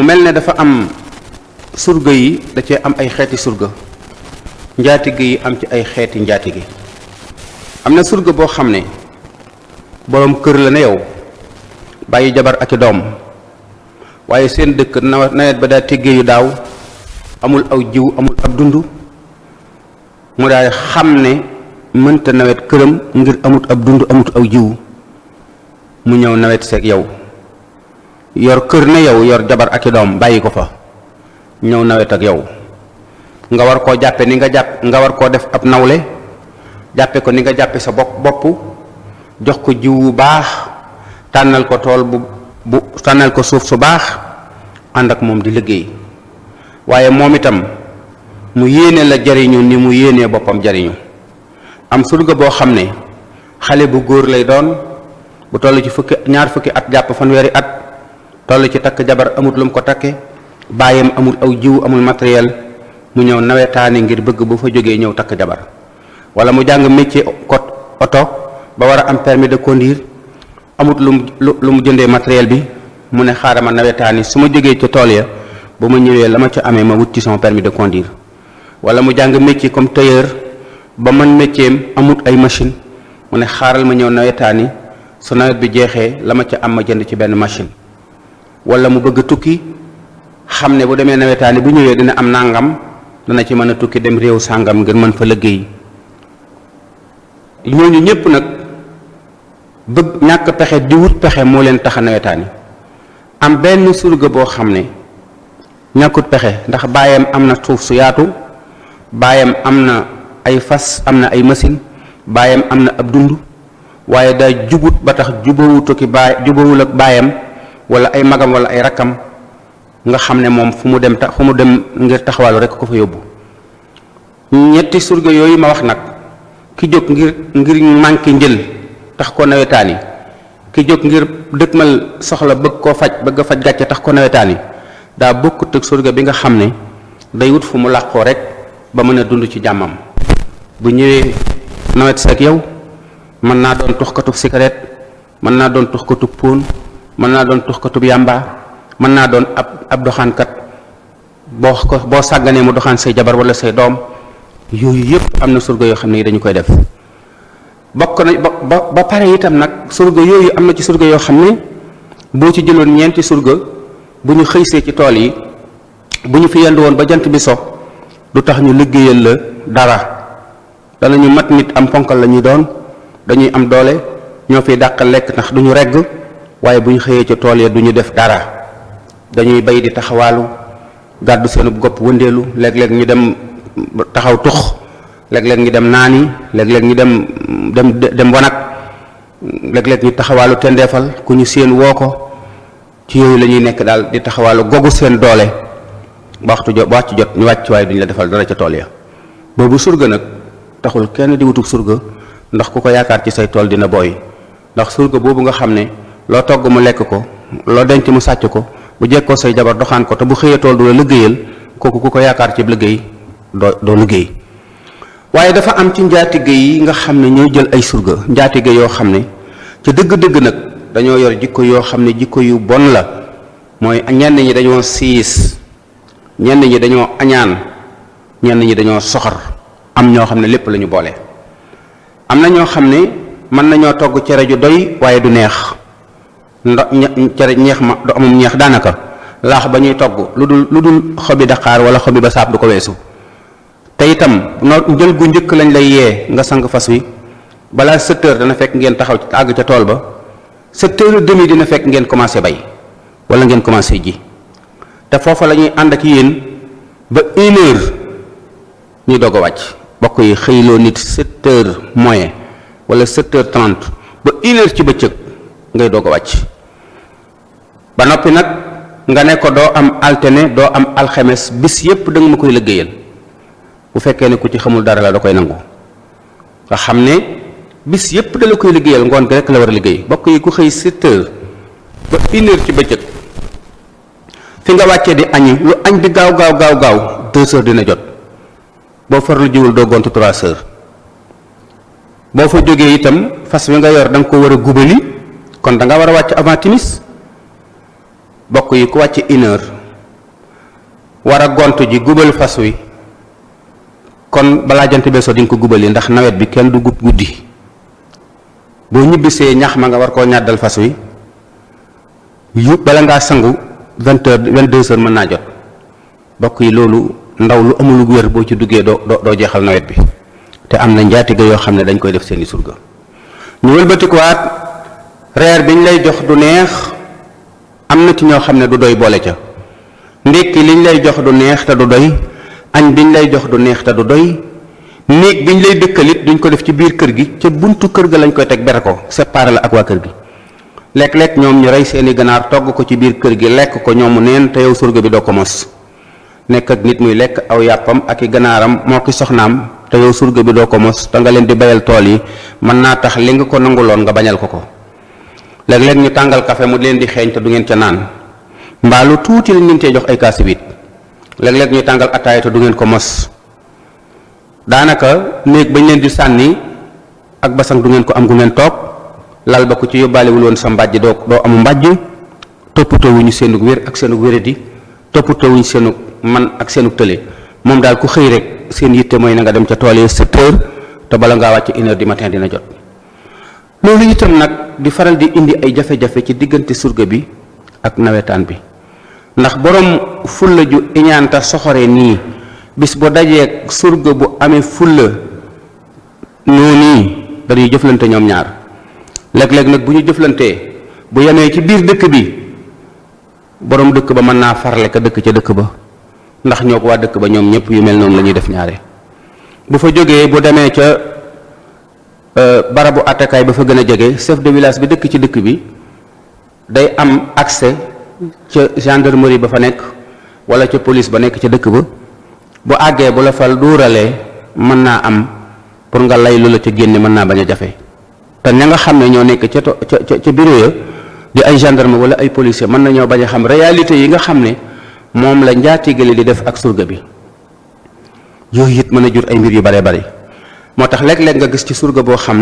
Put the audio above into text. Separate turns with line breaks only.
mu mel ne dafa am surga yi da cee am ay xeeti surga, njaatige yi am ci ay xeeti njaatige. am na surga boo xam ne boroom kër la ne yow bàyyi jabar ak i doom, waaye seen dëkk nawet ba daa téggee yu daaw, amul aw jiw amul ab dund, mu daal xam ne mënta nawet këram ngir amut ab dund amut aw jiw, mu ñëw nawet seeg yow yor kër ne yow yor jabar ak i doom bàyyi ko fa, ñëw nawet ak yow nga war koo jàppe ni nga war koo def ab nawle, jàppe ko ni nga jàppe sa bopp, jox ko jiw bu baax, tànnal ko tool bu tànnal ko suuf su baax, ànd ak moom di liggéey. waaye moom itam mu yéene la jariñu ni mu yéenee boppam jariñu. am surga boo xam ne xale bu góor lay doon bu toll ci ñaar fukki at jàpp fanweeri at, toll ci takk jabar amut lu mu ko takke, baayam amul aw jiw amul matériel, mu ñëw nawetaani ngir bëgg bu fa jógee ñëw takk jabar. wala mu jàng métier oto ba war a am permis de conduire, amut lu mu jëndee matériel bi, mu ne xaaral ma nawetaani su ma jógee ca tool ya bu ma ñëwee la ma ca amee ma wut ci son permis de conduire. wala mu jàng métier comme tailleur ba man métier amut ay machine, mu ne xaaral ma ñëw nawetaani su nawet bi jeexee la ma ca am ma jënd ci benn machine. wala mu bëgg tukki, xam ne bu demee nawetaani bu ñëwee dina am nangam, dana ci mën a tukki dem réew sàngam ngir mën fa liggéey. ñooñu ñëpp nag bëgg ñàkk pexe di wut pexe moo leen tax a nawetaani. am benn surga boo xam ne ñàkkut pexe ndax baayam am na suuf su yaatu, baayam am na ay fas, am na ay machine, baayam am na ab dund, waaye daa jubut ba tax jubawul ak baayam wala ay magam wala ay rakkam, nga xam ne moom fu mu dem ngir taxawaalu rekk ko fa yóbbu. ñetti surga yooyu ma wax nag, ki jóg ngir manqué njël tax ko nawetaani, ki jóg ngir dëkkmal soxla bëgg a faj gàcce tax ko nawetaani, daa bokkut ak surga bi nga xam ne day wut fu mu làqoo rek ba mën a dund ci jàmmam. bu ñëwee nawet seeg yow mën naa doon tuxkatub cigarette, mën naa doon tuxkatub póon, mën naa doon tuxkatub yàmba, mën naa doon ab doxaankat, boo sàgganee mu doxaan say jabar wala say doom. yooyu yëpp am na surga yoo xam ne dañu koy def. bokk na ba pare itam nag surga yooyu am na ci surga yoo xam ne boo ci jëloon ñeenti surga bu ñu xëysee ci tool yi, bu ñu fi yendu woon ba jant bi so, du tax ñu liggéeyal la dara. danañu mat nit, am ponkal la ñuy doon, dañuy am doole, ñoo fiy dàq lekk ndax duñu regg, waaye bu ñu xëyee ci tool ya du ñu def dara. dañuy bay di taxawaalu, gàddu seenub gopp wëndeelu, léeg-léeg ñu dem taxaw tux, léeg-léeg ñu dem naani, léeg-léeg ñu dem wanag, léeg-léeg ñu taxawaalu tendeefal, ku ñu séen woo ko. ci yooyu la ñuy nekk daal di taxawaalu gogu seen doole ba waxtu jot ñu wàcc, waaye duñ la defal dara ca tool ya. boobu surga nag taxul kenn di wutub surga, ndax ku ko yaakaar ci say tool dina booy. ndax surga boobu nga xam ne loo togg mu lekk ko, loo denc mu sàcc ko, bu jekkoo say jabar doxaan ko, te bu xëyee tool du la liggéeyal, kooku ku ko yaakaar ci liggéey doo liggéey. waaye dafa am ci njaatige yi nga xam ne ñooy jël ay surga, njaatige yoo xam ne ci dëgg-dëgg nag dañoo yor jikko yoo xam ne jikko yu bon la. mooy ñenn ñi dañoo siis, ñenn ñi dañoo añaan, ñenn ñi dañoo soxor, am ñoo xam ne lépp la ñu boole. am na ñoo xam ne mën nañoo togg cere ju doy waaye du neex, cere ñeex ma du amum ñeex daanaka, laax ba ñuy togg lu dul xobi daqaar wala xobi ba saab du ko weesu. te itam njël gu njëkk lañ lay yee nga sang fas wi, balaa 7 heures dana fekk ngeen taxaw àgg ca tool ba, 7 heures et demi dina fekk ngeen commencé bay wala ngeen commencé ji. te foofa la ñuy ànd ak yéen ba 1 heure ñuy doog a wàcc. bokk yi xëyloo nit 7 heures moins wala 7 heures 30 ba 1 heure ci bëccëg ngay doog a wàcc. ba noppi nag nga ne ko doo am alterné, doo am alxemes, bis yépp da nga ma koy liggéeyal. bu fekkee ne ku ci xamul dara la da koy nangu, nga xam ne bis yépp da la koy liggéeyal, ngoon gi rek la war a liggéey. bokk yi ku xëy 7 heures ba 1 heure ci bëccëg, fi nga wàccee di añi, lu añ di gaaw 2 heures dina jot. boo farlu jiwul doo gontu 3 heures. boo fa jógee itam fas wi nga yor da nga ko war a gubali, kon da nga war a wàcc avant timis. bokk yi ku wàcc 1 heure war a gont ji gubal fas wi kon balaa jant bee so di nga ko gubali ndax nawet bi kenn du gub guddi boo ñibbisee ñax ma nga war koo ñàddal fas wi yu bala ngaa sangu 22 heures mën naa jot bokk yi loolu ndaw lu amul wér boo ci duggee doo jeexal nawet bi te am na njaatige yoo xam ne dañ koy def seeni surga ñu wëlbatikuwaat reer biñ lay jox du neex am na ci ñoo xam ne du doy boole ca ndékki liñ lay jox du neex te du doy añ biñ lay jox du neex te du doy néeg biñ lay dëkkalit duñ ko def ci biir kër gi ca buntu kër ga lañ koy teg bere ko séparé la ak waa kër gi lekk-lekk ñoom ñu rey seeni ganaar togg ko ci biir kër gi lekk ko ñoomu neen te yow surga bi doo ko mos nekk ak nit muy lekk aw yàppam ak i ganaaram moo ki soxnaam te yow surga bi doo ko mos te nga leen di bayal tool yi mën naa tax li nga ko nanguloon nga bañal ko ko léeg-léeg ñu tàngal café mu leen di xeeñ te du ngeen ca naan mbaalu tuuti lañ leen cee jox ay kaasi biit léeg-léeg ñu tàngal ataaya te du ngeen ko mos daanaka néeg bañ leen di sànni ak basang du ngeen ko am gu ngeen toog lal ba ku ci yóbbaalewul woon sa mbàjj doo amu mbàjj toppatoo wuñu seenug wér ak seenug wéradi toppatoo wuñu seenug man ak seenug tële moom daal ku xëy rek seen yitte mooy na nga dem ca tool yi 7 heures te bala ngaa wàcc 1 heure du matin dina jot loolu itam nag di faral di indi ay jafe-jafe ci diggante surga bi ak nawetaan bi ndax borom fulla ju iñaanta soxore nii bis bu dajee surga bu amee fulla noonu dañuy jëflante ñoom ñaar léeg-léeg nag bu ñu jëflantee bu yemee ci biir dëkk bi borom dëkk ba mën naa farle ka dëkk ca dëkk ba ndax ñoo ko waa dëkk ba ñoom ñëpp yu mel noonu la ñuy def ñaare bu fa jógee bu demee ca barabu attakaay ba fa gën a jege chef de village bi dëkk ci dëkk bi day am accès ca gendarmerie ba fa nekk wala ca police ba nekk ca dëkk ba bu àggee bu la fal duuralee mën naa am pour nga lay lu la ca génne mën naa bañ a jafe te ña nga xam ne ñoo nekk ca bureau ya di ay gendarme wala ay policier mën nañoo bañ a xam réalité yi nga xam ne moom la njaatigale di def ak surga bi yooyu it mën a jur ay mbir yu bare bari moo tax léeg-léeg nga gis ci surga boo xam ne